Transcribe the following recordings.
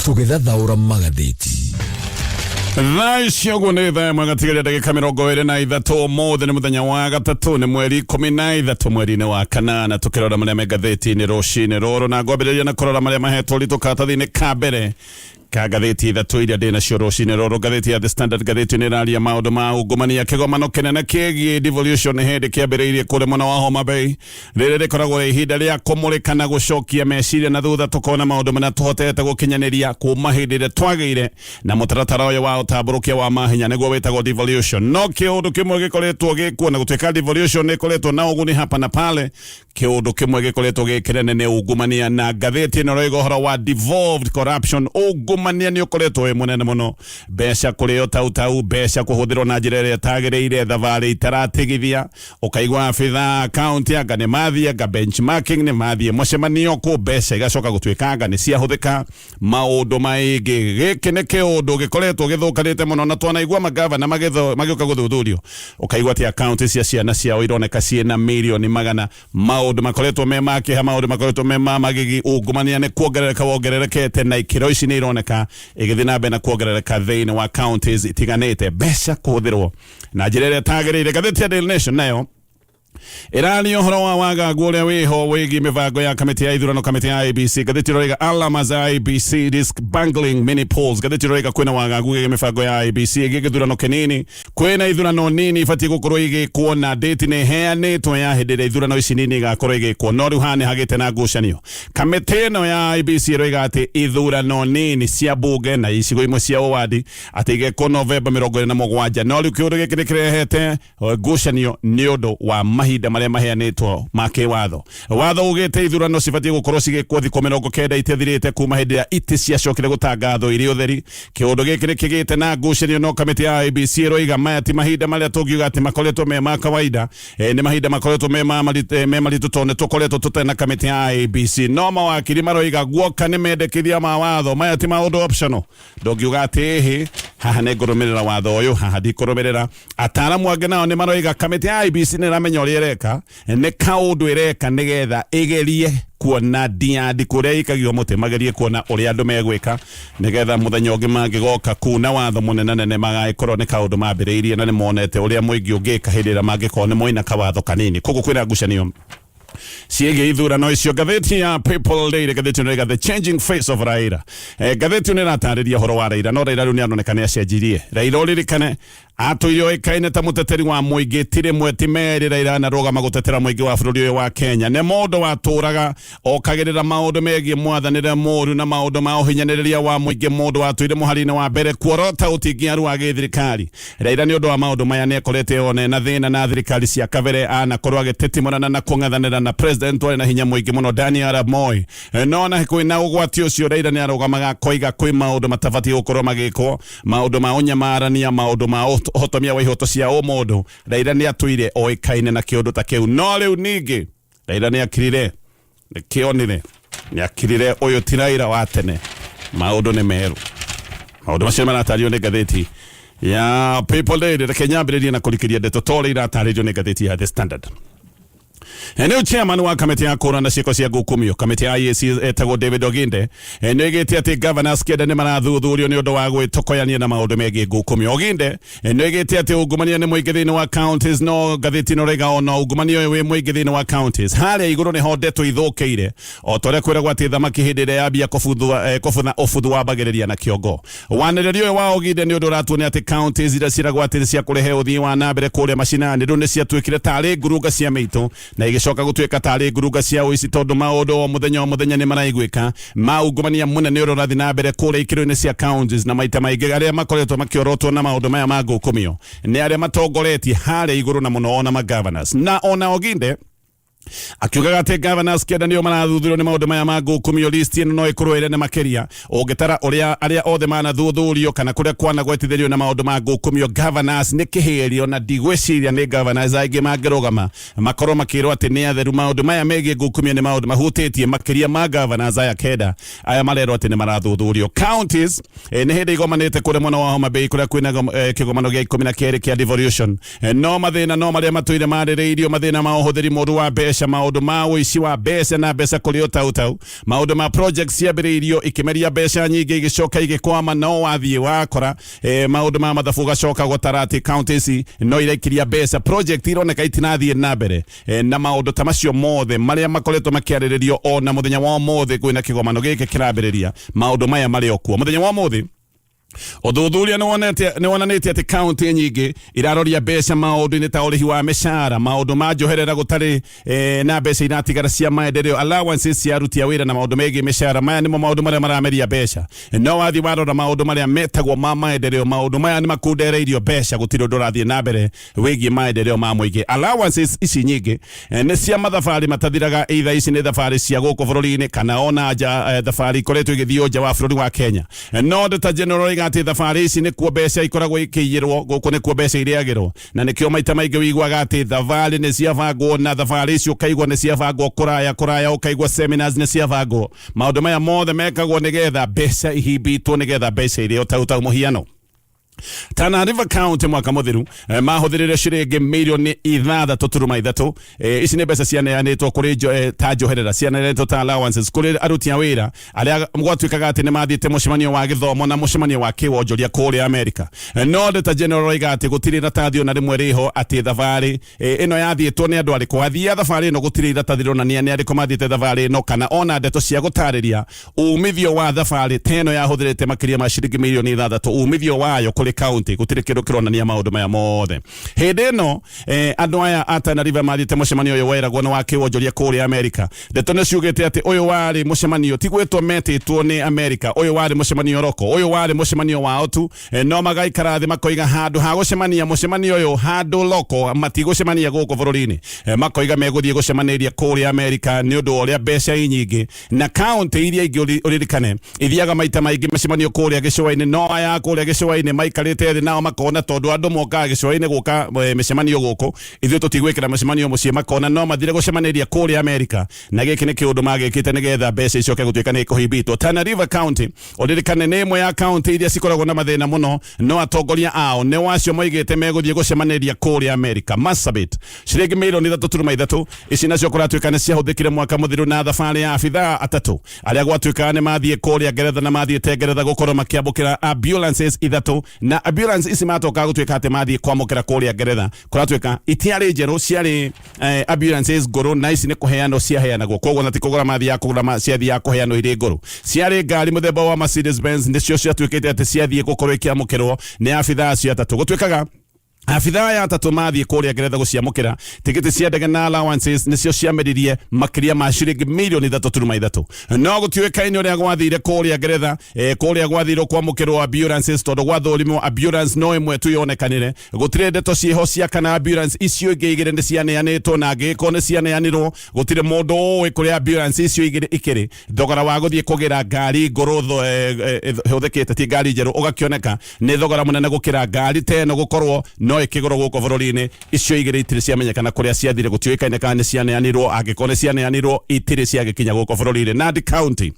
Tũgĩthathaũra magathĩti. Thaa ici ũguo nĩ thaa ĩmwe gatigaria ndagĩka 23. Ũmũthĩ nĩ mũthenya wa gatatũ, nĩ mweri 13 mweri-inĩ wa kanana. Tũkĩrora marĩa me ngathĩti-inĩ rũcinĩ rũrũ, na ngwambĩrĩria na kũrora marĩa mahetwo ũritũ karatathi-inĩ ka mbere ka ngathĩti ithatũ iria ndĩ nacio rũcinĩ rũrũ. Ngathĩti ya The Standard, ngathĩti nĩ ĩraria maũndũ ma ungumania. Kĩgomano kĩnene kĩgiĩ devolution hĩndĩ kĩambĩrĩirie kũrĩa mwena wa Homa Bay. Rĩrĩ rĩkoragwo rĩ ihinda rĩa kũmũrĩka na gũcokia meciria na thutha, tũkona maũndũ marĩa tũhotete gũkinyanĩria kuma hĩndĩ ĩrĩa twagĩire na mũtaratara ũyũ wa ũtambũrũkia wa mahinya, nĩguo wĩtagwo devolution. No kĩũndũ kĩmwe gĩkoretwo gĩkuo, na gũtuĩka devolution nĩ ĩkoretwo na ũguni hapa na pale, kĩũndũ kĩmwe gĩkoretwo gĩ kĩnene nĩ ungumania. Na ngathĩti ĩno ĩroiga ũhoro wa devolved corruption. Ungumania nĩ ũkoretwo wĩ mũnene mũno, mbeca kũrĩo tautau, mbeca kũhũthĩrwo na njĩra ĩrĩa ĩtagĩrĩire, thabarĩ itaratigithia. Ũkaigua abithaa kaunti anga nĩ mathiĩ anga benchmarking, nĩ mathiĩ mũcemanio kũ, mbeca igacoka gũtuĩka anga nĩ ciahũthĩka maũndũ maingĩ. Gĩkĩ nĩ kĩũndũ gĩkoretwo gĩthũkanĩte mũno, na twanaigua magavana magĩũka gũthuthurio, ũkaigua atĩ akaunti cia ciana ciao ironeka ciĩna mirioni magana. Maũndũ makoretwo me ma kĩeha, maũndũ makoretwo me ma magigi. Ungumania nĩ kuongerereka wongererekete, na ikĩro ici nĩ ironeka igĩthiĩ na mbere na kuongerereka thĩinĩ wa counties itiganĩte, mbeca kũhũthĩrwo na njĩra ĩrĩa ĩtagĩrĩire. Ngathĩti ya Daily Nation nayo ĩraria ũhoro wa wagagu ũrĩa wĩho wĩgiĩ mĩbango ya kamĩtĩ ya ithurano, kamĩtĩ ya IEBC. Ngathĩti ĩroiga alarm za IEBC risk bungling mini polls. Ngathĩti ĩroiga kwĩna wagagu wĩgiĩ mĩbango ya IEBC ĩgiĩ gĩthurano kĩnini. Kwĩna ithurano nini ibatiĩ gũkorwo igĩkwo, na date nĩ ĩheanĩtwo ya hĩndĩ ĩrĩa ithurano ici nini igakorwo igĩkwo, no rĩu haha nĩ hagĩte na ngucanio. Kamĩtĩ ĩno ya IEBC ĩroiga atĩ ithurano nini cia bunge na icigo imwe cia ũwandi atĩ igekwo Novemba 27, no rĩu kĩũndũ gĩkĩ nĩ kĩrehete ngucanio nĩ ũndũ wa mahinda marĩa maheanĩtwo ma kĩwatho. Watho ugĩte ithurano cibatiĩ gũkorwo cigĩkwo thikũ 90 itathirĩte kuma hĩndĩ ĩrĩa itĩ ciacokire gũtangathwo irĩ ũtheri. Kĩũndũ gĩkĩ nĩ kĩgĩte na ngucanio, no kamĩtĩ ya IEBC ĩroiga maya ti mahinda marĩa tũngiuga atĩ makoretwo me ma kawaida. Nĩ mahinda makoretwo me maritũ tondũ nĩ tũkoretwo tũtarĩ na kamĩtĩ ya IEBC. No mawakiri maroiga guoka nĩ mendekithia ma watho, maya ti maũndũ optional. Ndũngiuga atĩ ĩhĩ, haha nĩ ngũrũmĩrĩra watho ũyũ, haha ndikũrũmĩrĩra. Ataaramu angĩ nao nĩ maroiga kamĩtĩ ya IEBC nĩ ĩramenya ũrĩa ĩreka, nĩ kaũndũ ĩreka nĩgetha ĩgerie kuona ndiandi kũrĩa ĩikagio mũtĩ, magerie kuona ũrĩa andũ megwĩka nĩgetha mũthenya ũngĩ mangĩgoka kuna watho mũnenanene magagĩkorwo nĩ kaũndũ mambĩrĩirie na nĩ monete ũrĩa mũingĩ ũngĩka hĩndĩ ĩrĩa mangĩkorwo nĩ moina kawatho kanini. Koguo kwĩna ngucanio ciĩgiĩ ithurano icio. Ngathĩti ya People Daily, ngathĩti ĩno ĩga "The Changing Face of Raila". Ngathĩti ĩno ĩratarĩria ũhoro wa Raila, no Raila rĩu nĩ aroneka nĩ acenjirie. Raila, ũririkane, atũire oĩkaine ta mũteteri wa mũingĩ. Ti rĩmwe ti merĩ Raila anarũgama gũtetera mũingĩ wa bũrũri ũyũ wa Kenya. Nĩ mũndũ watũraga okagĩrĩra maũndũ megiĩ mwathanĩre mũru na maũndũ ma ũhinyanĩrĩria wa mũingĩ, mũndũ watũire mũhari-inĩ wa mbere kuorota ũtingiaru wa gĩthirikari. Raila nĩ ũndũ wa maũndũ maya nĩ ekorete one na thĩna na thirikari cia kabere, anakorwo agĩtitimũrana na kũng'ethanĩra na president warĩ na hinya mũingĩ mũno, Daniel Arap Moi. No ona kwĩna ũgwati ũcio, Raila nĩ arũgamaga akoiga kwĩ maũndũ matabatiĩ gũkorwo magĩkwo, maũndũ ma ũnyamarania, maũndũ ma ũhotomia wa ihoto cia ũmũndũ. Raila nĩ atũire oĩkaine na kĩũndũ ta kĩu, no rĩu ningĩ Raila nĩ akirire, nĩkĩonire nĩ akirire, ũyũ ti Raila wa tene, maũndũ nĩ merũ. Maũndũ macio maratarĩrio nĩ ngathĩti ya People Daily. Reke nyambĩrĩrie na kũrikĩria ndeto ta ũrĩa iratarĩrio nĩ ngathĩti ya The Standard. Nĩ chairman wa kamĩtĩ ya kũhũrana na ciĩko cia ngukumio, kamĩtĩ ya IEC, etagwo David Oginde, nĩ oigĩte atĩ governors kenda nĩ marathuthurio nĩ ũndũ wa gwĩtokoyania na maũndũ megiĩ ngukumio. Oginde nĩ oigĩte atĩ ungumania nĩ mũingĩ thĩinĩ wa counties, no ngathĩti ĩno raiga ona ungumania ũyũ wĩ mũingĩ thĩinĩ wa counties, harĩa igũrũ nĩho ndeto ithũkĩire, o ta ũrĩa kwĩragwo atĩ thamaki hĩndĩ ĩrĩa yambia kũbutha ũbuthu wambagĩrĩria na kĩongo. Wanĩrĩri ũyũ wa Oginde nĩ ũndũ ũratuonia atĩ counties iria ciĩragwo atĩ nĩ cia kũrehe ũthii wa na mbere kũrĩa macinani rĩu nĩ ciatuĩkire tarĩ ngurunga cia mĩitũ na igĩcoka gũtuĩka tarĩ ngurunga cia ũici, tondũ maũndũ o mũthenya o mũthenya nĩ maraiguĩka ma ungumania mũnene ũrĩa ũrathiĩ na mbere kũrĩa ikĩro-inĩ cia counties. Na maita maingĩ arĩa makoretwo makĩorotwo na maũndũ maya ma ngukumio nĩ arĩa matongoretie harĩa igũrũ, na mũno ona magovernors. Na ona Oginde akiugaga atĩ governors kenda nĩo marathuthurio nĩ maũndũ maya ma ngukumio, list ĩno no ĩkorwo ĩrĩ nene makĩria ũngĩtara ũrĩa arĩa othe manathuthurio kana kũrĩa kwanagwetithĩrio na maũndũ ma ngukumio. Governors nĩ kĩhĩrio, na ndigwĩciria nĩ governors aingĩ mangĩrũgama makorwo makĩrwo atĩ nĩ atheru. Maũndũ maya megiĩ ngukumio nĩ maũndũ mahutĩtie makĩria ma governors aya kenda aya marerwo atĩ nĩ marathuthurio. Counties nĩ hĩndĩ igomanĩte kũrĩa mwena wa Homa Bay, kũrĩa kwĩna kĩgomano gĩa 12 kĩa devolution. No mathĩna no marĩa matũire marĩrĩirio, mathĩna ma ũhũthĩri mũru wa mbeca. mbeca, maũndũ ma ũici wa mbeca na mbeca kũrĩ ũtautau, maũndũ ma projects ciambĩrĩirio ikĩmeria mbeca nyingĩ igĩcoka igĩkwama, no wathiĩ wakora maũndũ ma mathabu ũgacoka gũtara atĩ county ici no iraikiria mbeca, project ironeka itinathiĩ na mbere, na maũndũ ta macio mothe marĩa makoretwo makĩarĩrĩrio. Ona mũthenya wa ũmũthĩ kwĩna kĩgomano gĩkĩ kĩrambĩrĩria, maũndũ maya marĩ o kuo mũthenya wa ũmũthĩ. Ũthuthuria nĩ wonanĩtie atĩ kaunti nyingĩ iraroria mbeca maũndũ-inĩ ta ũrĩhi wa mĩcara, maũndũ ma njoherera, gũtarĩ na mbeca iratigara cia maendeleo, allowances cia aruti a wĩra na maũndũ megiĩ mĩcara. Maya nĩmo maũndũ marĩa marameria mbeca. No wathiĩ warora maũndũ marĩa metagwo ma maendeleo, maũndũ maya nĩ makundereirio mbeca, gũtirĩ ũndũ ũrathiĩ na mbere wĩgiĩ maendeleo ma mũingĩ. Allowances ici nyingĩ nĩ cia mathabarĩ matathiraga, either ici nĩ thabarĩ cia gũkũ bũrũri-inĩ kana ona nja, thabarĩ ikoretwo igĩthio nja wa bũrũri wa Kenya. No Auditor General oiga atĩ thabarĩ ici nĩkuo mbeca ikoragwo ikĩiyĩrwo, gũkũ nĩkuo mbeca irĩagĩrwo, na nĩkĩo maita maingĩ wĩiguaga atĩ thabarĩ nĩ ciabangwo, na thabarĩ icio ũkaigua nĩ ciabangwo kũraya kũraya, ũkaigua seminars nĩ ciabangwo. Maũndũ maya mothe mekagwo nĩgetha mbeca ihimbitwo, nĩgetha mbeca irĩo tau tau. Mũhiano, Tana River County mwaka mũthiru mahũthĩrire ciringi 6.3 mirioni. Ici nĩ mbeca cianeanĩtwo kũrĩ ta njoherera, cianeanĩtwo ta allowances kũrĩ aruti a wĩra arĩa gwatuĩkaga atĩ nĩ mathiĩte mũcemanio wa gĩthomo na mũcemanio wa kĩwonjoria kũrĩa Amerika. No Auditor General oiga atĩ gũtirĩ iratathi ona rĩmwe rĩho atĩ thabarĩ ĩno yathiĩtwo nĩ andũ arĩkũ athia thabarĩ ĩno, gũtirĩ iratathi rĩronania nĩ arĩkũ mathiĩte thabarĩ ĩno, kana ona ndeto cia gũtarĩria umithio wa thabarĩ ta ĩno yahũthĩrĩte makĩria ma ciringi 6 mirioni, umithio wayo kũrĩ county, gũtirĩ kĩndũ kĩronania maũndũ maya mothe. Hĩndĩ ĩno andũ aya a Tana River mathiĩte mũcemanio ũyũ weragwo nĩ wa kĩwonjoria kũrĩa Amerika, ndeto nĩ ciugĩte atĩ ũyũ warĩ mũcemanio ti gwĩtwo metĩtwo nĩ Amerika, ũyũ warĩ mũcemanio roko, ũyũ warĩ mũcemanio wao tu. No magaikara thĩ makoiga handũ ha gũcemania mũcemanio ũyũ handũ loko, matigũcemania gũkũ bũrũri-inĩ, makoiga megũthiĩ gũcemanĩria kũrĩa Amerika nĩ ũndũ wa ũrĩa mbeca i nyingĩ. Na kaunti iria ingĩ ũririkane ithiaga maita maingĩ mĩcemanio kũrĩa gĩcũa-inĩ, no aya kũrĩa gĩcũa-inĩ maikarĩte thĩ nao makona tondũ andũ mokaga gĩcũa-inĩ gũka mĩcemanio gũkũ, ithuĩ tũtigwĩkĩra mĩcemanio mũciĩ, makona no mathire gũcemanĩria kũrĩa Amerika, na gĩkĩ nĩ kĩũndũ magĩkĩte nĩgetha mbeca icoke gũtuĩka nĩ ikũhimbitwo. Tana River County, ũririkane, nĩ ĩmwe ya kaunti iria cikoragwo na mathĩna mũno, no atongoria ao nĩ wacio moigĩte megũthiĩ gũcemanĩria kũrĩa Amerika. Marsabit, ciringi 3.3 mirioni ici nacio kũratuĩka nĩ ciahũthĩkire mwaka mũthiru na thabarĩ ya abithaa atatũ arĩa gwatuĩkaga nĩ mathiĩ kũrĩa Ngeretha, na mathiĩte Ngeretha gũkorwo makĩamũkĩra ambulances ithatũ. Na ambulance ici matoka gũtuĩka atĩ mathiĩ kwamũkĩra kũrĩa Ngeretha, kũratuĩka itiarĩ njerũ, ciarĩ ambulances ngũrũ, na ici nĩ kũheanwo ciaheanagwo, koguo na ti kũgũra mathiaga kũgũra, ciathiaga kũheanwo irĩ ngũrũ. Ciarĩ ngari mũthemba wa Mercedes Benz, nĩcio ciatuĩkĩte atĩ ciathiĩ gũkorwo ikĩamũkĩrwo nĩ abithaa acio atatũ. Gũtuĩkaga abithaa aya atatũ mathiĩ kũrĩa Ngeretha gũciamũkĩra, tigiti cia ndege na allowances nĩcio ciameririe makĩria ma ciringi 3.3 mirioni. No gũtiũĩkaine ũrĩa gwathire kũrĩa Ngeretha, kũrĩa gwathirwo kwamũkĩrwo ambulances, tondũ gwathũrimwo ambulance no ĩmwe tu yonekanire. Gũtirĩ ndeto ciĩho cia kana ambulance icio ingĩ igĩrĩ nĩ cianeanĩtwo, na angĩgĩkorwo nĩ cianeanirwo, gũtirĩ mũndũ ũĩ kũrĩa ambulance icio igĩrĩ ikĩrĩ. Thogora wa gũthiĩ kũgĩra ngari ngũrũ hũthĩkĩte, ti ngari njerũ, ũgakĩoneka nĩ thogora mũnene gũkĩra ngari ta ĩno gũkorwo no ĩkĩgũrwo gũkũ bũrũri-inĩ. Icio igĩrĩ itirĩ ciamenyekana kũrĩa ciathire, gũtiũĩkaine kana nĩ cianeanirwo, angĩkorwo nĩ cianeanirwo itirĩ ciagĩkinya gũkũ bũrũri-inĩ. Nandi County,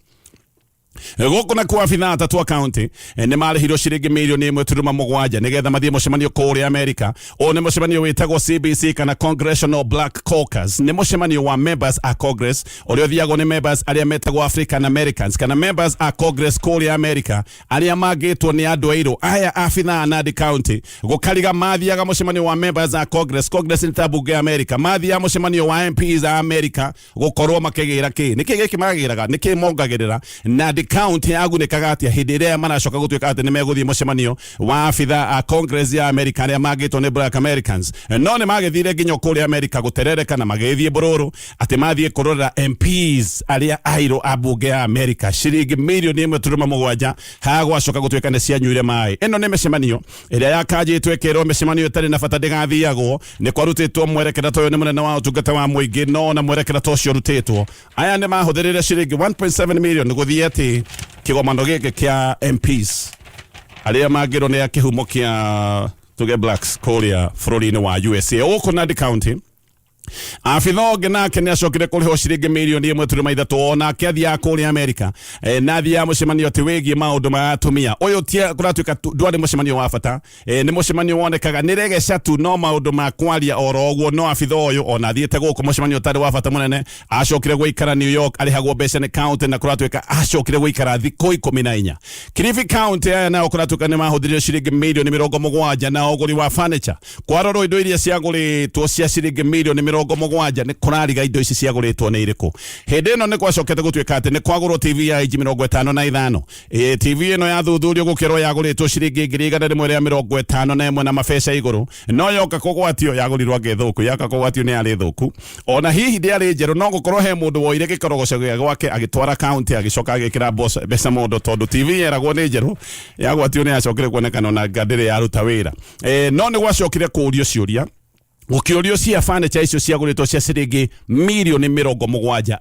gũkũ na kwa abithaa atatũ a county nĩ marĩhirwo ciringi 1.7 mirioni nĩgetha mathiĩ mũcemanio kũrĩa Amerika. Ũyũ nĩ mũcemanio wĩtagwo CBC kana Congressional Black Caucus. Nĩ mũcemanio wa members a Congress ũrĩa ũthiagwo nĩ members arĩa metagwo African Americans kana members a Congress kũrĩa Amerika arĩa mangĩtwo nĩ andũ airũ. Aya abithaa a Nandi County gũkariga mathiaga mũcemanio wa members a Congress. Congress nĩ ta bunge ya Amerika. Mathiaga mũcemanio wa MPs a Amerika gũkorwo makĩgĩra kĩ, nĩkĩ gĩkĩ magĩraga, nĩkĩ mongagĩrĩra? Nandi County yagunĩkaga atĩa hĩndĩ ĩrĩa maracoka gũtuĩka atĩ nĩ megũthiĩ mũcemanio wa abitha a Congress ya America arĩa mangĩtwo nĩ Black Americans? No nĩ magĩthire nginya kũrĩa America gũterereka na magĩthiĩ mbũrũrũ atĩ mathiĩ kũrorera MPs arĩa airũ a bunge ya America. Ciringi 1.7 mirioni hagwacoka gũtuĩka nĩ cianyuire maĩ. Ĩno nĩ mĩcemanio ĩrĩa yakanjĩtwo ĩkĩrwo mĩcemanio ĩtarĩ na bata ndĩgathiagwo. Nĩ kwarutĩtwo mwerekera ta ũyũ nĩ mũnene wa ũtungata wa mũingĩ, no ona mwerekera ta ũcio ũrutĩtwo, aya nĩ mahũthĩrire ciringi 1.7 million gũthiĩ atĩ kĩgomano gĩkĩ kĩa MPs arĩa mangĩrwo nĩ a kĩhumo kĩa tuge blacks kũrĩa bũrũri-inĩ wa USA. Gũkũ Nandi County Abitha ũngĩ nake nĩ acokire kũrĩhwo ciringi 1.3 mirioni onake athiaga kũrĩa Amerika na athiaga mũcemanio atĩ wĩgiĩ maũndũ ma atumia. Ũyũ tia kũratuĩka ndwarĩ mũcemanio wa bata, nĩ mũcemanio wonekaga nĩ regeca tu, no maũndũ ma kwaria oro ũguo. No abitha ũyũ ona athiĩte gũkũ mũcemanio ũtarĩ wa bata mũnene, acokire gũikara New York, arĩhagwo mbeca nĩ county, na kũratuĩka acokire gũikara thikũ 14. Kilifi County aya nao kũratuĩka nĩ mahũthĩrire ciringi 70 mirioni na ũgũri wa furniture. Kwarorwo indo iria ciagũrĩtwo cia ciringi 70 mirioni nĩ kũrariga indo ici ciagũrĩtwo nĩ irĩkũ. Hĩndĩ ĩno nĩ gwacokete gũtuĩka atĩ nĩ kwagũrwo TV ya inji 55. TV ĩno yathuthurio gũkĩrwo yagũrĩtwo ciringi 151,000 na mabeca igũrũ, no yoka kũgwatio yagũrirwo angĩ thũku, yoka kũgwatio nĩ yarĩ thũku, ona hihi ndĩarĩ njerũ, no gũkorwo he mũndũ woire gĩkorogoco gĩa gwake agĩtwara kaunti, agĩcoka agĩkĩra mbeca mũndũ, tondũ TV yeragwo nĩ njerũ, yagwatio nĩ yacokire kuonekana ona nga ndĩrĩ yaruta wĩra. No nĩ gwacokire kũũrio ciũria, gũkĩũrio cia furniture icio ciagũrĩtwo cia ciringi 70 mirioni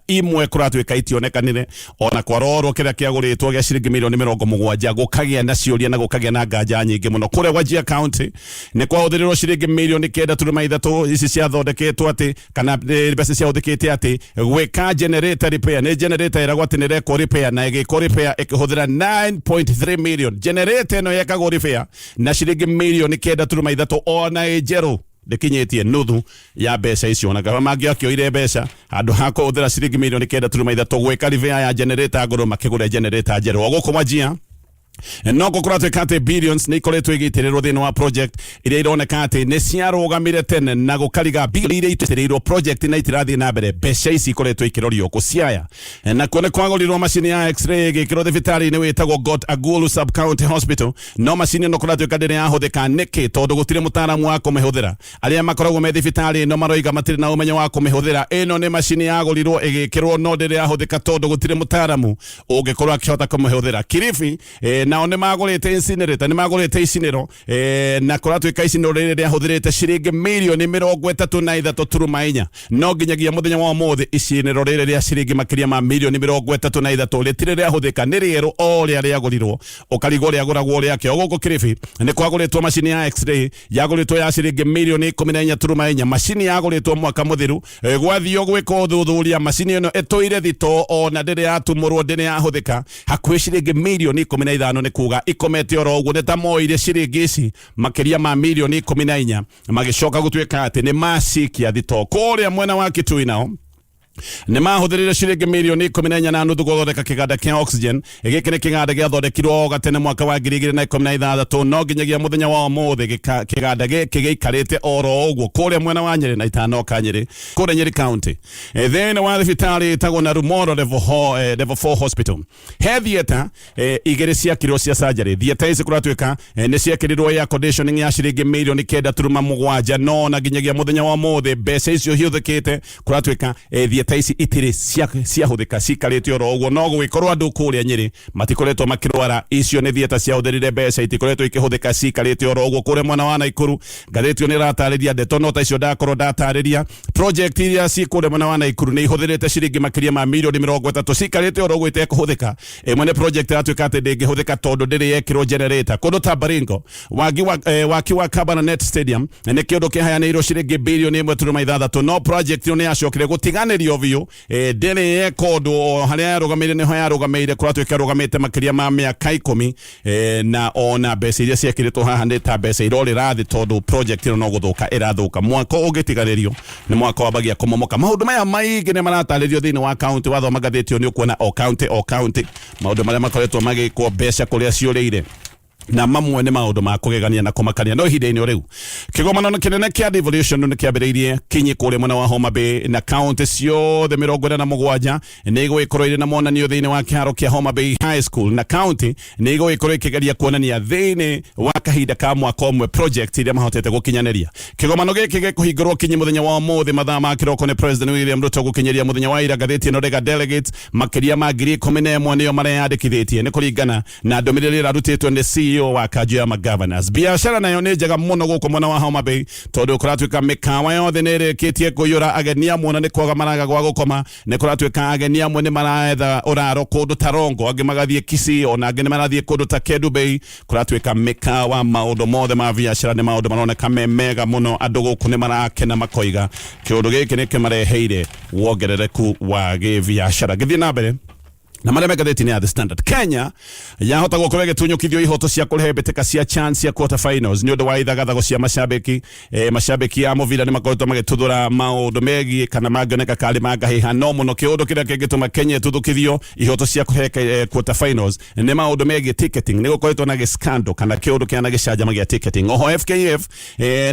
imwe kũratuĩka itionekanire, ona kwarorwo kĩrĩa kĩagũrĩtwo gĩa ciringi 70 mirioni gũkagĩa na ciũria na gũkagĩa na nganja nyingĩ mũno. Kũrĩa Wajir County nĩ kwahũthĩrirwo ciringi 9.3 mirioni, ici ciathondeketwo atĩ kana mbeca ciahũthĩkĩte atĩ gwĩka generator repair. Nĩ generator ĩragwo atĩ nĩ ĩrekwo repair, na ĩgĩkwo repair ĩkĩhũthĩra 9.3 million. Generator ĩno yekagwo repair na ciringi 9.3 mirioni, ona ĩ njerũ ndĩkinyĩtie nuthu ya mbeca icio. Na gaba mangĩakĩoire mbeca handũ ha kũhũthĩra ciringi 9.3 mirioni gwĩka repair ya generator ngũrũ, makĩgũre generator njerũ. O gũkũ Wajir no gũkũratuĩka atĩ billions nĩ ikoretwo igĩitĩrĩrwo thĩinĩ wa project iria ironeka atĩ nĩ ciarũgamire tene, na gũkariga bilioni iria itĩrĩirwo project na itirathiĩ na mbere. Mbeca ici ikoretwo ikĩrorio kũ Siaya nakuo nĩ kwagũrirwo macini ya x-ray ĩgĩkĩrwo thibitarĩ-inĩ wĩtagwo Got Agulu Sub County Hospital, no macini ĩno kũratuĩka ndĩrĩ yahũthĩka. Nĩkĩ? Tondũ gũtirĩ mũtaaramu wa kũmĩhũthĩra. Arĩa makoragwo me thibitarĩ ĩno maroiga matirĩ na ũmenyo wa kũmĩhũthĩra. Ĩno nĩ macini yagũrirwo ĩgĩkĩrwo, no ndĩrĩ yahũthĩka tondũ gũtirĩ mũtaaramu ũngĩkorwo akĩhota kũmĩhũthĩra. Kilifi nao nĩ magũrĩte incinerator, nĩ magũrĩte icinĩro, na kũratuĩka icinĩro rĩrĩ rĩahũthĩrĩte ciringi 33.4 mirioni, no nginyagia mũthenya wa ũmũthĩ icinĩro rĩrĩ rĩa ciringi makĩria ma 33 mirioni rĩtirĩ rĩahũthĩka, nĩ rĩerũ o ũrĩa rĩagũrirwo, ũkarigwo rĩagũragwo rĩake. O gũkũ Kilifi nĩ kwagũrĩtwo macini ya x-ray, yagũrĩtwo ya ciringi 14.4 mirioni. Macini yagũrĩtwo mwaka mũthiru, gwathio gwĩka ũthuthuria, macini ĩno ĩtũire thito, ona ndĩrĩ yatumũrwo, ndĩrĩ yahũthĩka, hakuhĩ ciringi 15 mirioni. Nĩ kuga ikomete oro ũguo, nĩ ta moire ciringi ici makĩria ma 14 mirioni magĩcoka gũtuĩka atĩ nĩ macikia thito. Kũrĩa mwena wa Kitui nao nĩ mahũthĩrire ciringi 14.5 mirioni gũthondeka kĩganda kĩa oxygen. Gĩkĩ nĩ kĩganda gĩathondekirwo o gatene mwaka wa 2016, no nginyagia mũthenya wa ũmũthĩ kĩganda gĩkĩ gĩikarĩte oro ũguo kũrĩa mwena wa Nyĩrĩ na itanoka Nyĩrĩ, kũrĩa Nyĩrĩ County. Thĩinĩ wa thibitarĩ ĩtagwo Narumoro Level 4 Hospital he theatre igĩrĩ ciakirwo cia surgery. Theatre ici kũratuĩka nĩ ciekĩrirwo air conditioning ya ciringi 9.7 mirioni, no na nginyagia mũthenya wa ũmũthĩ mbeca icio ihũthĩkĩte kũratuĩka theatre ici itirĩ ciahũthĩka, cikarĩte oro ũguo. No gũgĩkorwo andũ kũrĩa Nyĩrĩ matikoretwo makĩrwara, icio nĩ theatre ciahũthĩrire mbeca, itikoretwo ikĩhũthĩka, cikarĩte oro ũguo. Kũrĩa mwena wa Naikuru ngathĩti ĩyo nĩ ĩratarĩria ndeto no ta icio ndakorwo ndatarĩria. Project iria ci kũrĩa mwena wa Naikuru nĩ ihũthĩrĩte ciringi makĩria ma 30 mirioni, cikarĩte oro ũguo itekũhũthĩka. Ĩmwe nĩ project ĩratuĩka atĩ ndĩngĩhũthĩka tondũ ndĩrĩ yekĩrwo generator. Kũndũ ta Baringo, waki wa Kabarnet Stadium nĩ kĩũndũ kĩhayanĩirwo ciringi 1.6 birioni, no project ĩyo nĩ yacokire gũtiganĩrio biũ, ndĩrĩ yeka ũndũ, o harĩa yarũgamĩire nĩho yarũgamĩire. Kũratuĩka ĩrũgamĩte makĩria ma mĩaka 10, na ona mbeca iria ciekĩrĩtwo haha nĩ ta mbeca irorĩra thĩ, tondũ project ĩno no gũthũka ĩrathũka. Mwako ũngĩtiganĩrio nĩ mwako wambagia kũmomoka. Maũndũ maya maingĩ nĩ maratarĩrio thĩinĩ wa county. Wathoma ngathĩti ĩyo nĩ ũkuona o county o county maũndũ marĩa makoretwo magĩkwo, mbeca kũrĩa ciũrĩire, na mamwe nĩ maũndũ ma kũgegania na kũmakania. No ihinda-inĩ o rĩu kĩgomano kĩnene kĩa devolution nĩ kĩambĩrĩirie kinyi kũrĩa mwena wa Homa Bay, na kaunti ciothe 47 nĩ igũgĩkorwo irĩ na monanio thĩinĩ wa kĩharo kĩa Homa Bay High School, na kaunti nĩ igũgĩkorwo ikĩgeria kuonania thĩinĩ wa kahinda ka mwaka ũmwe project iria mahotete gũkinyanĩria. Kĩgomano gĩkĩ gĩkũhingũrwo kinyi mũthenya wa ũmũthĩ mathaa ma kĩroko nĩ President William Ruto. Gũkinyĩria mũthenya wa ira, ngathĩti ĩno rĩga delegates makĩria ma 11,000 nĩo mareyandĩkithĩtie, nĩ kũringana na ndũmĩrĩri ĩrarutĩtwo nĩ CEO. biũ wa kanjũ ya magovernors. Biacara nayo nĩ njega mũno gũkũ mwena wa Homa Bay, tondũ kũratuĩka mĩkawa yothe nĩ ĩrĩkĩtie kũiyũra ageni amwe, na nĩ kwaga maraga gwa gũkoma. Nĩ kũratuĩka ageni amwe nĩ maraetha ũraro kũndũ ta Rongo, angĩ magathiĩ Kisii, ona angĩ nĩ marathiĩ kũndũ ta Kendu Bay. Kũratuĩka mĩkawa, maũndũ mothe ma biacara nĩ maũndũ maroneka me mega mũno. Andũ gũkũ nĩ marakena, makoiga kĩũndũ gĩkĩ nĩ kĩmareheire wongerereku wa gĩbiacara. Ngĩthiĩ na mbere na marĩa me ngathĩti-inĩ ya The Standard, Kenya yahota gũkorwo ĩgĩtunyũkithio ihoto cia kũrehe mbĩtĩka cia CHAN cia quarter finals nĩ ũndũ wa ithagathago cia macambĩki. Macambĩki a mũbira nĩ makoretwo magĩtuthũra maũndũ megiĩ kana mangĩoneka karĩ mangahĩha, no mũno kĩũndũ kĩrĩa kĩngĩtũma Kenya ĩtuthũkithio ihoto cia kũrehe quarter finals nĩ maũndũ megiĩ ticketing. Nĩ gũkoretwo na gĩscandal kana kĩũndũ kĩana gĩcanjama gĩa ticketing. Oho FKF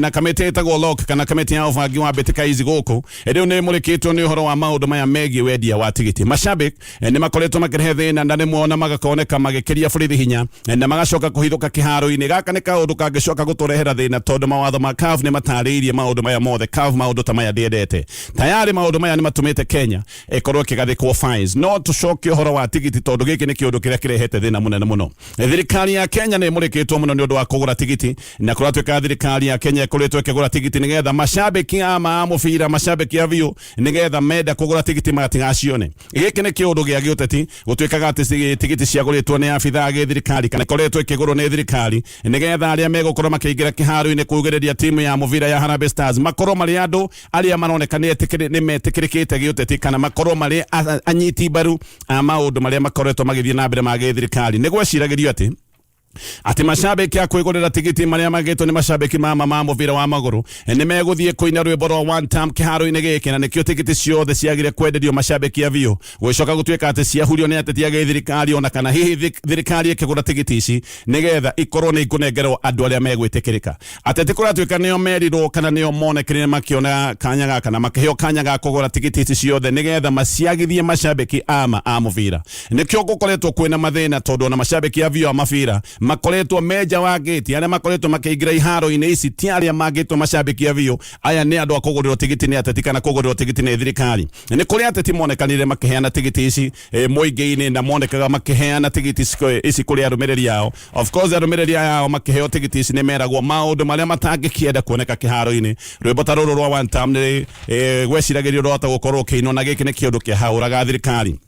na kamĩtĩ ĩtagwo LOC, kana kamĩtĩ ya ũbangi wa mbĩtĩka ici gũkũ, rĩu nĩ mũrĩkĩtwo nĩ ũhoro wa maũndũ maya megiĩ wendia wa tigiti. Macambĩki nĩ makoretwo makĩrehe thĩna, na rĩmwe ona magakoneka magĩkĩria borithi hinya na magacoka kũhithũka kĩharo-inĩ. Gaka nĩ kaũndũ kangĩcoka gũtũrehera thĩna, tondũ mawatho ma CAF nĩ matarĩirie maũndũ maya mothe. CAF maũndũ ta maya ndĩendete. Tayarĩ maũndũ maya nĩ matũmĩte Kenya ĩkorwo ĩkĩgathĩkwo fines. No tũcoke ũhoro wa tigiti, tondũ gĩkĩ nĩ kĩũndũ kĩrĩa kĩrehete thĩna mũnene mũno. Thirikari ya Kenya nĩ ĩmũrĩkĩtwo mũno nĩ ũndũ wa kũgũra tigiti, na kũratuĩka thirikari ya Kenya ĩkoretwo ĩkĩgũra tigiti nĩgetha macambĩki a ma mũbira, macambĩki a biũ, nĩgetha menda kũgũra tigiti matigacione. Gĩkĩ nĩ kĩũndũ gĩa gĩũteti. Gũtuĩkaga atĩ tigiti ciagũrĩtwo nĩ abithaa a gĩthirikari, kana ikoretwo ĩkĩgũrwo nĩ thirikari, nĩgetha arĩa megũkorwo makĩingĩra kĩharo-inĩ kugĩrĩria timu ya mũbira ya Harambee Stars makorwo marĩ andũ arĩa maroneka nĩ metĩkĩrĩkĩte gĩũteti, kana makorwo marĩ anyiti mbaru a maũndũ marĩa makoretwo magĩthiĩ na mbere ma gĩthirikari. Nĩ gweciragĩrio atĩ macambĩki a kwĩgũrĩra tigiti, marĩa magĩtwo nĩ macambĩki mama ma mũbira wa magũrũ, nĩ megũthiĩ kũina rwĩmbo rwa One Time kĩharo-inĩ gĩkĩ, na nĩkĩo tigiti ciothe ciagire kwenderio macambĩki a biũ. Gũgĩcoka gũtuĩka atĩ ciahurio nĩ ateti a gĩthirikari, ona kana hihi thirikari ĩkĩgũra tigiti ici nĩgetha ikorwo nĩ ikũnengerwo andũ arĩa megwĩtĩkĩrĩka. Ateti kũratuĩka nĩo merirwo, kana nĩo monekire makĩona kanya gaka na makĩheo kanya ga kũgũra tigiti ici ciothe nĩgetha maciagithie macambĩki ama a mũbira. Nĩkĩo gũkoretwo kwĩna mathĩna, tondũ ona macambĩki a biũ a mabira makoretwo menja wa gĩti. Arĩa makoretwo makĩingĩra iharo-inĩ ici ti arĩa mangĩtwo macambĩki a biũ. Aya nĩ andũ a kũgũrĩrwo tigiti nĩ ateti, kana kũgũrĩrwo tigiti nĩ thirikari. Nĩ kũrĩ ateti monekanire makĩheana tigiti ici mũingĩ-inĩ, na monekaga makĩheana tigiti ici kũrĩ arũmĩrĩri ao. Of course, arũmĩrĩri aya ao makĩheo tigiti ici nĩ meragwo maũndũ marĩa matangĩkĩenda kuoneka kĩharo-inĩ. Rwĩmbo ta rũrũ rwa One Time nĩ gweciragĩrio rwahota gũkorwo ũkĩinwo, na gĩkĩ nĩ kĩũndũ kĩahaũraga thirikari.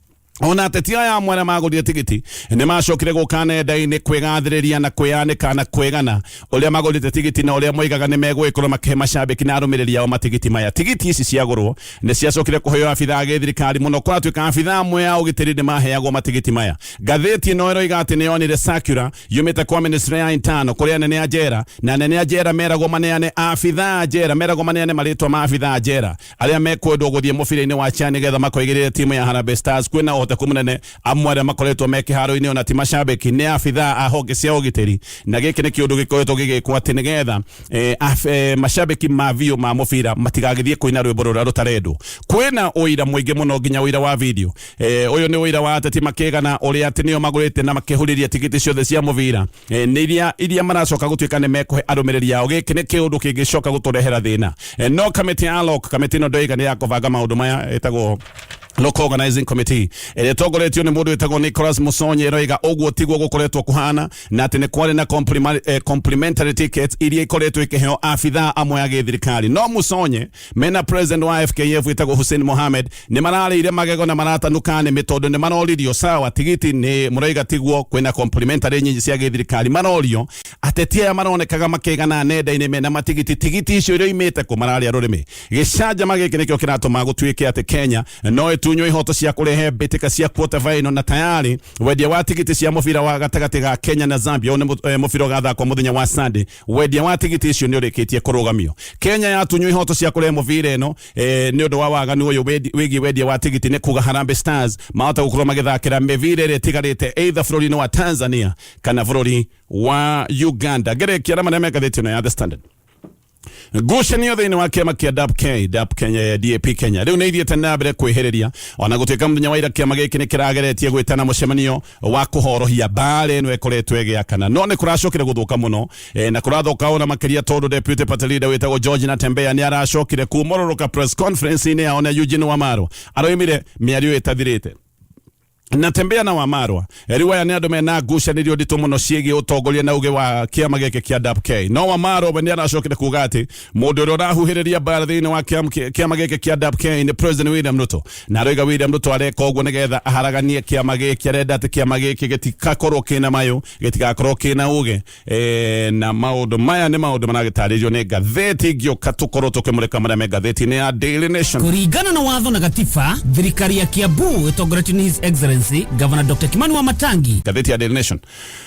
Ona ateti aya amwe arĩa magũrire tigiti nĩ macokire gũka nenda-inĩ kwĩgathĩrĩria na kwĩyanĩka na kwĩgana ũrĩa magũrĩte tigiti, na ũrĩa moigaga nĩ megũgĩkorwo makĩhe macambĩki na arũmĩrĩri ao matigiti maya. Tigiti ici ciagũrwo nĩ ciacokire kũheo abithaa a gĩthirikari. Mũno kũratuĩka abithaa amwe a ũgitĩri nĩ maheagwo matigiti maya. Ngathĩti ĩno ĩroiga atĩ nĩ yonire circular yumĩte kwa ministry ya internal kũrĩ anene a njera, na anene a njera meragwo maneane, abithaa a njera meragwo maneane marĩtwa ma abithaa a njera arĩa mekwendwo gũthiĩ mũbira-inĩ wa CHAN nĩgetha makoigĩrĩre timu ya Harambee Stars. Kwĩna ũhoteku mũnene amwe arĩa makoretwo me kĩharo-inĩ ona ti macambĩki, nĩ abithaa a honge cia ũgitĩri, na gĩkĩ nĩ kĩũndũ gĩkoretwo gĩgĩkwo atĩ nĩgetha macambĩki ma biũ ma mũbira matigagĩthiĩ kũina rwĩmbo rũrĩa rũtarendwo. Kwĩna ũira mũingĩ mũno, nginya ũira wa video. Ũyũ nĩ ũira wa ateti makĩgana ũrĩa atĩ nĩo magũrĩte na makĩhũrĩria tigiti ciothe cia mũbira, nĩ iria maracoka gũtuĩka nĩ mekũhe arũmĩrĩri ao. Gĩkĩ nĩ kĩũndũ kĩngĩcoka gũtũrehera thĩna. No kamĩtĩ ya LOC, kamĩtĩ ĩno ndoiga nĩ ya kũbanga maũndũ maya, ĩtagwo Local Organizing Committee, ĩrĩa ĩtongoretio nĩ mũndũ wĩtagwo Nicholas Musonye, ĩroiga ũguo tiguo gũkoretwo kũhana, na atĩ nĩ kwarĩ na complimentary tickets iria ikoretwo ikĩheo abithaa amwe a gĩthirikari. No Musonye mena president wa FKF wĩtagwo Hussein Mohamed nĩ mararĩire magego na maratanuka nĩmĩ, tondũ nĩ maroririo, sawa, tigiti nĩ mũroiga tiguo, kwĩna complimentary nyinyi cia gĩthirikari. Marorio, ateti aya maronekaga makĩgana nenda-inĩ mena matigiti, tigiti icio iroimĩte kũ? Mararĩa rũrĩmĩ. Gĩcanjama gĩkĩ nĩkĩo kĩratũma gũtuĩke atĩ Kenya no ĩtunywo ihoto cia kũrehe mbĩtĩka cia quarter final, na tayari wendia wa tigiti cia mũbira wa gatagatĩ ga Kenya na Zambia, ũyũ nĩ mũbira ũgathakwo mũthenya wa Sunday, wendia wa tigiti icio nĩ ũrĩkĩtie kũrũgamio. Kenya yatunywo ihoto cia kũrehe mũbira ĩno nĩ ũndũ wa waganu ũyũ wĩgiĩ wendia wa tigiti, nĩ kuga Harambee Stars mahota gũkorwo magĩthakĩra mĩbira ĩrĩa ĩtigarĩte either bũrũri-inĩ wa Tanzania kana bũrũri wa Uganda. Ngerekia arĩa marĩa me ngathĩti ĩno ya The Standard. Ngucanio thĩinĩ wa kĩama kĩa DAP-K, DAP Kenya, DAP Kenya, rĩu nĩ ithiĩte na mbere kwĩhĩrĩria, ona gũtuĩka mũthenya wa ira kĩama gĩkĩ nĩ kĩrageretie gwĩtana mũcemanio wa kũhorohia mbara ĩno ĩkoretwo ĩgĩakana, no nĩ kũracokire gũthũka mũno, na kũrathũka ona makĩria tondũ deputy party leader wĩtagwo George Natembeya nĩ aracokire kumororoka press conference-inĩ yao na Eugene Wamalwa aroimire mĩario ĩtathirĩte. Natembea na Wamarwa. Rĩu aya nĩ andũ mena ngucanĩrio nditũ mũno ciĩgiĩ ũtongoria na uge wa kĩama gĩkĩ kĩa DAP-K. No Wamarwa we nĩ aracokire kuga atĩ mũndũ ũrĩa ũrahuhĩrĩria mbara thĩinĩ wa kĩama gĩkĩ kĩa DAP-K nĩ President William Ruto, na aroiga William Ruto areka ũguo nĩgetha aharaganie kĩama gĩkĩ. Arenda atĩ kĩama gĩkĩ gĩtikakorwo kĩna mayũ, gĩtigakorwo kĩna uge. Na maũndũ maya nĩ maũndũ maragĩtarĩrio nĩ ngathĩti. Ngĩũka tũkorwo tũkĩmũrĩka marĩa me ngathĩti-inĩ ya Daily Nation. Kũringana na watho na gatiba, thirikari ya Kiambu ĩtongoretio nĩ His Excellency Governor Dr. Kimani Wamatangi. Ngathĩti ya Daily Nation.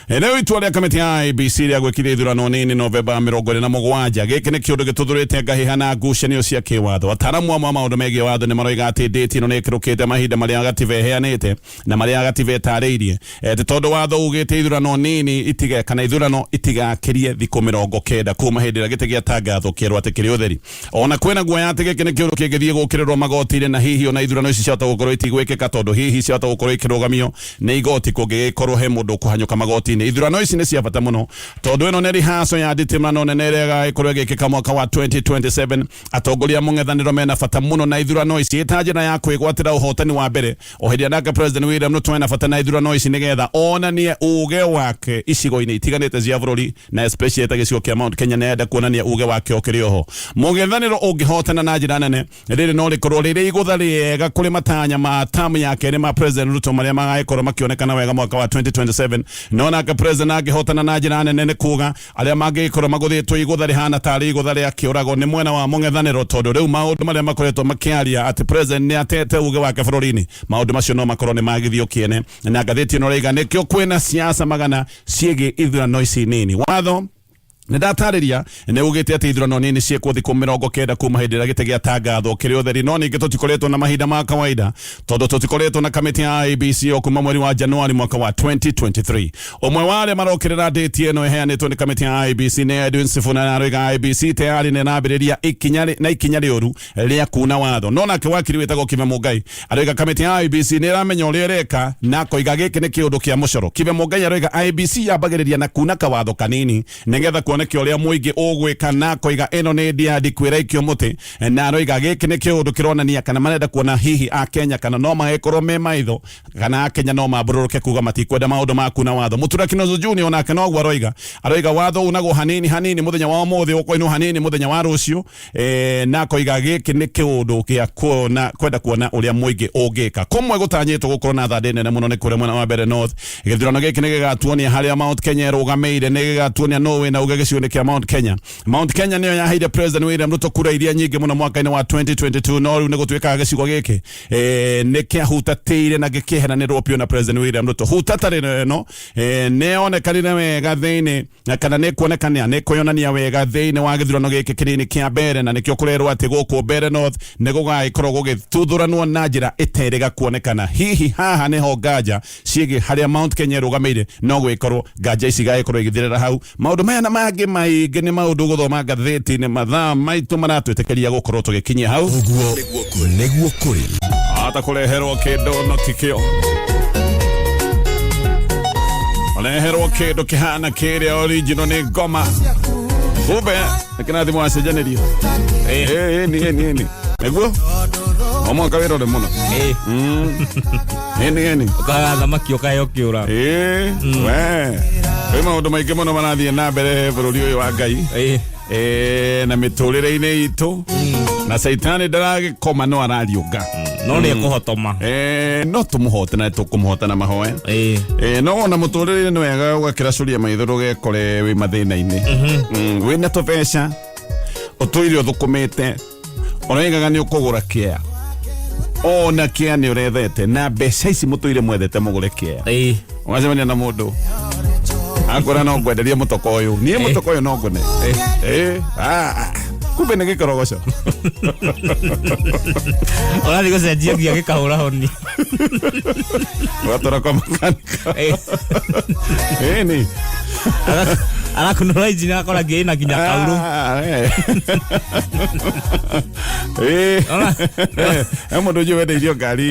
Rĩu itua rĩa kamĩtĩ ya IEBC rĩa gwĩkithia ithurano nini Novemba 27, gĩkĩ nĩ kĩũndũ gĩtũthũrĩte ngahĩha na ngucanio cia kĩwatho. Ataramu amwe a maũndũ megiĩ watho nĩ maroiga atĩ ndĩti ĩno nĩ ĩkĩrũkĩte mahinda marĩa gatiba ĩheanĩte na marĩa gatiba ĩtarĩirie, atĩ tondũ watho ugĩte ithurano nini itige kana ithurano itigakĩrie thikũ 90 kuma hĩndĩ ĩrĩa gĩtĩ gĩatangathwo kĩerwo atĩ kĩrĩ ũtheri. Ona kwĩna guoya atĩ gĩkĩ nĩ kĩũndũ kĩngĩthiĩ gũkĩrĩrwo magoti-inĩ, na hihi ona ithurano ici ciahota gũkorwo itigwĩkĩka, tondũ hihi ciahota gũkorwo ikĩrũgamio nĩ igoti kũngĩgĩkorwo he mũndũ ũkũhanyũka magoti-inĩ. Ithurano ici nĩ cia bata mũno tondũ ĩno nĩ rihaco ya nditimũrano nene ĩrĩa ĩgagĩkorwo ĩgĩkĩka mwaka wa 2027. Atongoria a mũng'ethanĩro mena bata mũno na ithurano ici ĩta njĩra ya kwĩgwatĩra ũhotani wa mbere, o hĩndĩ ĩrĩa nake President William Ruto ena bata na ithurano ici nĩgetha onanie uge wake icigo-inĩ itiganĩte cia bũrũri, na especially ta gĩcigo kĩa Mount Kenya, nĩ enda kuonania uge wake ũkĩrĩ oho. Mũng'ethanĩro ũngĩhotana na njĩra nene, rĩrĩ no rĩkorwo rĩrĩ igũtha rĩega kũrĩ matanya ma tamu ya kerĩ ma President Ruto marĩa magagĩkorwo makĩonekana wega mwaka wa 2027. No nake President angĩhotana na njĩra nene, nĩ kuga arĩa mangĩgĩkorwo magũthĩtwo igũtha rĩhana tarĩ igũtha rĩa kĩũrago nĩ mwena wa mũng'ethanĩro, tondũ rĩu maũndũ marĩa makoretwo makĩaria atĩ President nĩ atete uge wake bũrũri-inĩ, maũndũ macio no makorwo nĩ magithio kĩene. Na ngathĩti ĩno rĩiga nĩkĩo kwĩna siasa magana ciĩgiĩ ithurano ici nini. Watho, nĩ ndatarĩria, nĩ ugĩte atĩ ithurano nini ciĩkwo thikũ 90 kuma hĩndĩ ĩrĩa gĩtĩ gĩatangathwo kĩrĩ ũtheri. No ningĩ tũtikoretwo na mahinda ma kawaida tondũ tũtikoretwo na kamĩtĩ ya IEBC o kuma mweri wa Januari mwaka wa 2023. Ũmwe wa arĩa marokĩrĩra ndĩti ĩno ĩheanĩtwo nĩ kamĩtĩ ya IEBC nĩ Edwin Sifuna, na aroiga IEBC tayari nĩ ĩrambĩrĩria ikinya na ikinya rĩũru rĩa kuna watho. No nake wakiri wĩtagwo Kibe Mũngai aroiga kamĩtĩ ya IEBC nĩ ĩramenya ũrĩa ĩreka, na akoiga gĩkĩ nĩ kĩũndũ kĩa mũcoro. Kibe Mũngai aroiga IEBC yambagĩrĩria na kuna kawatho kanini nĩgetha kuoneke ũrĩa mũingĩ ũgwĩka, na akoiga ĩno nĩ ndiandi kwĩraikio mũtĩ, na aroiga gĩkĩ nĩ kĩũndũ kĩronania kana marenda kuona hihi Akenya kana no magĩkorwo me maitho, kana Akenya no mambũrũrũke kuga matikwenda maũndũ ma kuna watho. Mutura Kinozo Junior onake noguo aroiga, aroiga watho unagwo hanini hanini, mũthenya wa ũmũthĩ ũkoinwo hanini mũthenya wa rũciũ, na akoiga gĩkĩ nĩ kĩũndũ gĩa kuona kwenda kuona ũrĩa mũingĩ ũngĩka. Kũmwe gũtanyĩtwo gũkorwo na thandĩ nene mũno nĩ kũrĩa mwena wa Mbere North. Gĩthurano gĩkĩ nĩ gĩgatuonia harĩa Mount Kenya ĩrũgamĩire, nĩ gĩgatuonia nũ wĩna uge gĩcigo-inĩ kĩa Mount Kenya. Mount Kenya nĩyo yaheire President William Ruto kura iria nyingĩ mũno mwaka-inĩ wa 2022, no rĩu nĩ gũtuĩkaga gĩcigo gĩkĩ nĩ kĩahutatĩire na gĩkĩeheranĩrwo biũ na President William Ruto. Hutatarĩro ĩno nĩ yonekanire wega thĩinĩ na kana nĩ kuonekania nĩ kwĩyonania wega thĩinĩ wa gĩthurano gĩkĩ kĩnini kĩa mbere, na nĩkĩo kũrerwo atĩ gũkũ Mbere North nĩ gũgagĩkorwo gũgĩtuthũranwo na njĩra ĩterĩga kuonekana. Hihi haha nĩho nganja ciĩgiĩ harĩa Mount Kenya ĩrũgamĩire, no gwĩkorwo nganja ici igagĩkorwo igĩthirĩra hau. Maũndũ maya na mangĩ maingĩ nĩ maũndũ gũthoma ngathĩti-inĩ. Mathaa maitũ maratwĩtĩkĩria gũkorwo tũgĩkinyia hau. Ũguo nĩguo kũrĩ. Ata kũreherwo kĩndũ no tikĩo, ũreherwo kĩndũ kĩhana kĩrĩa original nĩ ngoma, kumbe nĩ kĩrathimo wacenjanĩrio. Ĩni ĩni ĩni, nĩguo o mwaka wĩrore mũno. Ĩni ĩni. Ũkaga thamaki ũkaheo kĩũra. Ĩĩ we, kwĩ maũndũ maingĩ mũno marathiĩ na mbere bũrũri ũyũ wa Ngai na mĩtũrĩre-inĩ itũ, na caitani ndaragĩkoma no arariũnga. No nĩ ekũhotoma. No tũmũhote na tũkũmũhota na mahoya. No ona mũtũrĩre-inĩ nĩ wega ũgakĩracũria maitho ndũgekore wĩ mathĩna-inĩ. Wĩna tũbeca ũtũire ũthũkũmĩte, ũroigaga nĩ ũkũgũra kĩa, ona kĩa nĩ ũrethete na mbeca ici mũtũire mwethete mũgũre kĩa, ũgacemania na mũndũ akwĩra no ngwenderie mũtoko ũyũ, niĩ mũtoko ũyũ no ngũne. Ah, kumbe nĩ gĩkorogoco. Ũrathiĩ gũcenjia nginya gĩkahũra honi. Ũgatwara kwa makanika. Ĩni. Arakunũra injini agakora nginya ĩna nginya kaurũ. Ah. Ona- He mũndũ ũnjũ wendeirio ngari.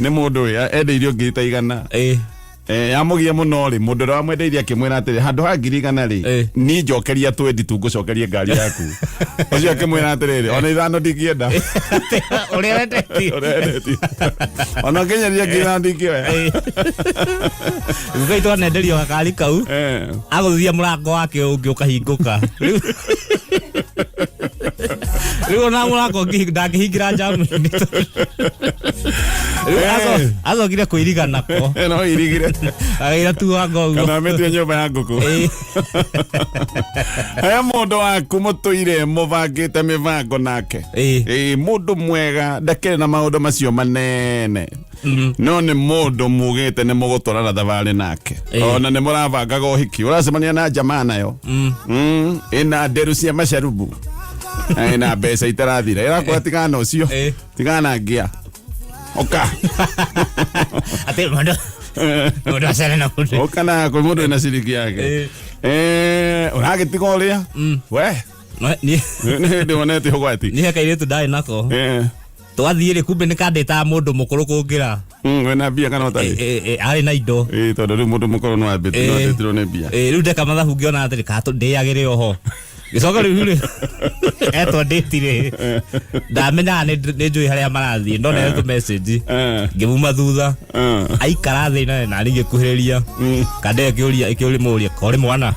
Nĩ mũndũ ũyũ endeirio ngiri ta 100. Yamũgia mũno rĩ, mũndũ ũrĩa wamwendeirie akĩmwĩra atĩrĩ, handũ ha 100,000 rĩ, niĩ njokeria twendi tu ngũcokerie ngari yaku. Ũcio akĩmwĩra atĩrĩrĩ, ona 5 ndingĩenda. Ũrĩa wendetie. Ũrĩa endetie. Ona nginyagia 5,000 ndingĩoya. Guka itũ anenderio gakari kau. Agũthia mũrango wake ũngĩ ũkahingũka. Rĩu ona mũrango ndangĩhingĩra njamu-inĩ. Rĩu acokire kũiriga nako. No irigire. Agĩra tu wanga ũguo. Kana amĩtue nyũmba ya ngũkũ. He mũndũ waku mũtũire mũbangĩte mĩbango nake. Mũndũ mwega ndakĩrĩ na maũndũ macio manene. No nĩ mũndũ mugĩte nĩ mũgũtwarana thabarĩ nake. Ona nĩ mũrabangaga ũhiki. Ũracemania na jamaa nayo. Ĩna nderu cia macarubu. Na ĩna mbeca itarathira. Ĩrakwĩra tigana na ũcio. Tigana na ngia. Ũka. Atĩ mũndũ acere na mũndũ. Ũka na kwĩ mũndũ wĩna ciringi yake. Ũragĩtiga ũrĩa? We. No, niĩ Nĩ hĩndĩ wonete ũgwati. niĩ he kairĩtu ndarĩ nako. Twathiĩ rĩ, kumbe nĩ kandĩtaga mũndũ mũkũrũ kũngĩra. Wĩna mbia kana ũtarĩ? Arĩ na indo. Tondũ rĩu mũndũ mũkũrũ no ambĩtirwo nĩ mbia. Rĩu ndeka mathabu ngĩona atĩrĩ, ka ndĩagĩre oho. Gĩcoka rĩu rĩ, etwo ndĩti rĩ, ndamenyaga nĩ njũĩ harĩa marathiĩ, ndona tũ message. Ngĩmuma thutha. Aikara thĩ na nani ngĩkuhĩrĩria. Kande ĩkĩũria, ĩkĩũria mũũria, korĩ mwana?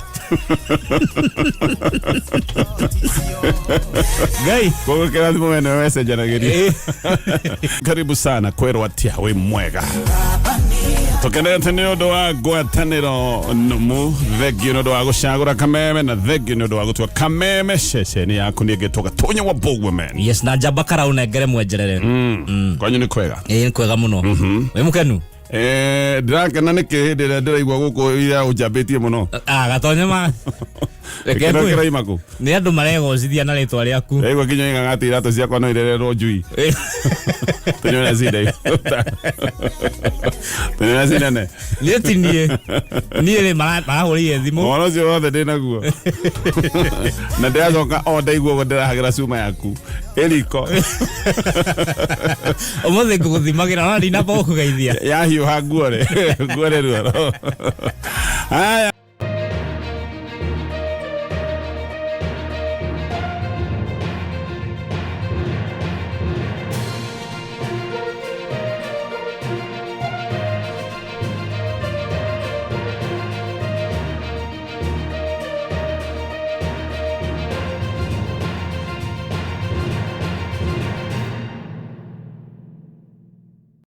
Ngai. Koguo kĩrathimo we nĩwe wecenjanagĩria. Karibu sana kwĩrwo atĩa wĩ mwega. Tũkenete nĩ ũndũ wa ngwatanĩro nũmu, thengio nĩ ũndũ wa gũcagũra Kameme, na thengio nĩ ũndũ wa gũtua Kameme ceceni yaku. Niĩ ngĩtwo Gatonya wa Bogwomen. Yes, na njamba karau nengere mwenjerere. Kwanyu nĩ kwega? Ĩĩ, nĩ kwega mũno. Wĩ mũkenu? Ndĩrakena nĩkĩ hĩndĩ ĩrĩa ndĩraigua gũkũ ira ũnjambĩtie mũno. Gatonya ma. Reke Gĩkĩro ngwĩre. kĩraima kũ? Nĩ andũ maregocithia na rĩtwa rĩaku. Ndĩraigua nginya oigaga atĩ iratũ ciakwa no irererwo njui. Tũnyone cinde. Tũnyone cinene. Niĩ ti niĩ. Niĩ rĩ marahũrĩire thimũ. Ũhoro ũcio wothe ndĩ naguo. Na ndĩracoka o ndaigua ũguo ndĩrahagĩra cuma yaku. Ĩriko. Ũmũthĩ ngũgũthimagĩra ona ndinamba gũkũgeithia. Yahiũha nguore. Nguore ruoro. Haya.